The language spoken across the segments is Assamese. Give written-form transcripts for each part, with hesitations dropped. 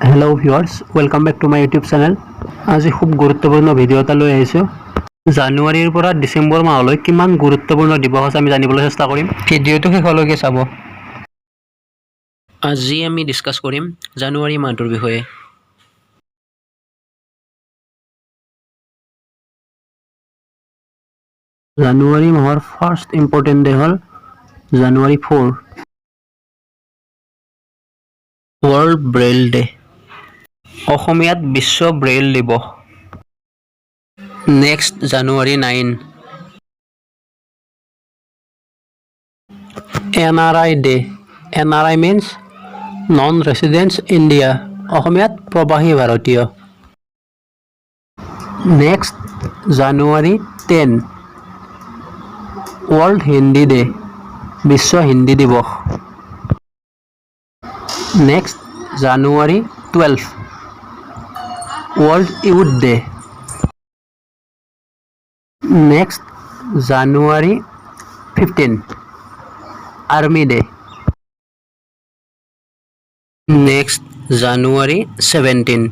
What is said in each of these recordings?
Hello viewers, welcome back to my YouTube channel. আজি খুব গুৰুত্বপূৰ্ণ ভিডিঅ' এটা লৈ আহিছোঁ। জানুৱাৰীৰ পৰা ডিচেম্বৰ মাহলৈ কিমান গুৰুত্বপূৰ্ণ দিৱস আছে, আমি জানিবলৈ চেষ্টা কৰিম। ভিডিঅ'টো শেষলৈকে চাব। আজি আমি ডিছকাছ কৰিম জানুৱাৰী মাহটোৰ বিষয়ে। জানুৱাৰী মাহৰ ফাৰ্ষ্ট ইম্পৰ্টেণ্ট ডে হ'ল January 4, World Braille Day, অসমীয়াত বিশ্ব ব্ৰেইল দিৱস। Next, January 9, NRI Day. NRI means non residents India, অসমীয়াত প্ৰবাসী ভাৰতীয়। Next, January 10, World Hindi Day, বিশ্ব হিন্দী দিৱস। Next, January 12, World Youth Day. Next, January 15, Army Day. Next, January 17,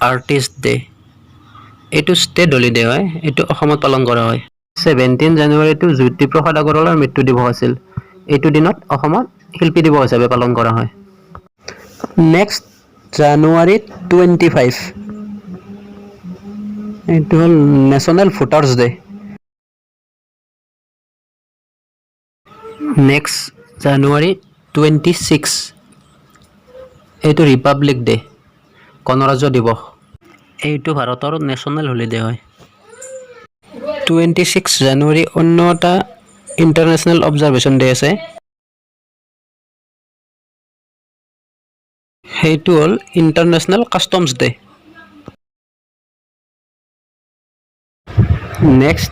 Artist Day. এইটো ষ্টেট হলিডে হয়। এইটো অসমত পালন কৰা হয়। 17 জানুৱাৰীটো জ্যোতিপ্ৰসাদ আগৰৱালাৰ মৃত্যু দিৱস আছিল। এইটো দিনত অসমত শিল্পী দিৱস হিচাপে পালন কৰা হয়। নেক্সট, জানুৱাৰী 25, এইটো হ'ল National Voters Day. Next, January 26, এইটো ৰিপাব্লিক ডে, গণৰাজ্য দিৱস। এইটো ভাৰতৰ নেশ্যনেল হলিডে হয়। 26 জানুৱাৰী অন্য এটা ইণ্টাৰনেশ্যনেল অবজাৰভেশ্যন ডে আছে। সেইটো হ'ল International Customs Day. Next,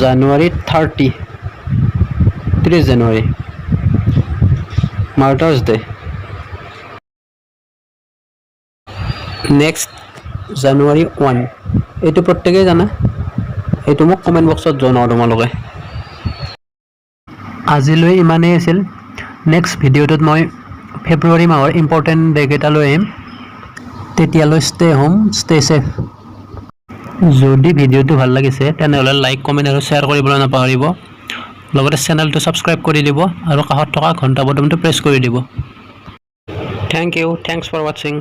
January 30, 30 January, Martyrs Day. Next, January 1, এইটো প্ৰত্যেকেই জানে। এইটো মোক কমেণ্ট বক্সত জনাওঁ তোমালোকে। আজিলৈ ইমানেই আছিল। নেক্সট ভিডিঅ'টোত মই ফেব্ৰুৱাৰী মাহৰ ইম্পৰ্টেণ্ট ডে কেইটা লৈ আহিম। তেতিয়ালৈ stay home, stay safe. যদি ভিডিঅ'টো ভাল লাগিছে, তেনেহ'লে লাইক, কমেণ্ট আৰু শ্বেয়াৰ কৰিবলৈ নাপাহৰিব। লগতে চেনেলটো ছাবস্ক্ৰাইব কৰি দিব আৰু কাষত থকা ঘণ্টা বটনটো প্ৰেছ কৰি দিব। Thank you, thanks for watching.